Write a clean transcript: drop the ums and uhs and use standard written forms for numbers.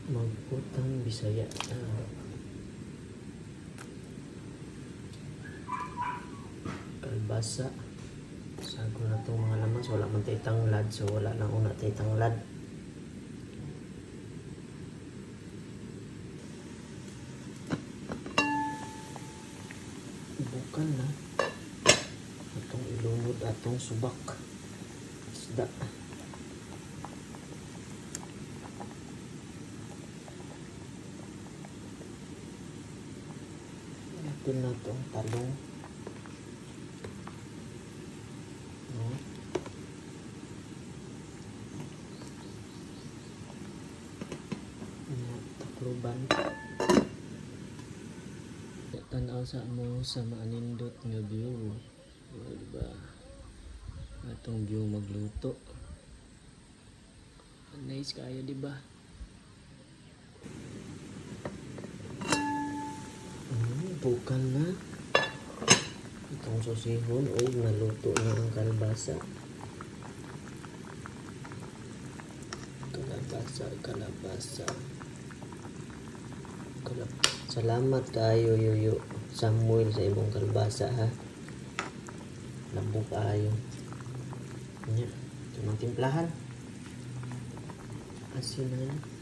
Magputang Bisaya. Kalbasa. Sago na itong mga laman. So, wala man tayo tanglad. So, wala lang una tayo tanglad. Bukan na. Atong ilunod atong subak. Isda. Ito na itong talong. No? Takluban. Tanaw sa mo sa maanindot nga view. O, diba? Atong view magluto. Nice kayo, diba? Bukan na. Itong sosihon o naluto na ang kalbasa. Kalabasa, kalabasa. Salamat kayo, Yoyo Samuel, sa imong kalbasa, ha. Labo kaayo. Nya, ito ng timplahan. Asinan.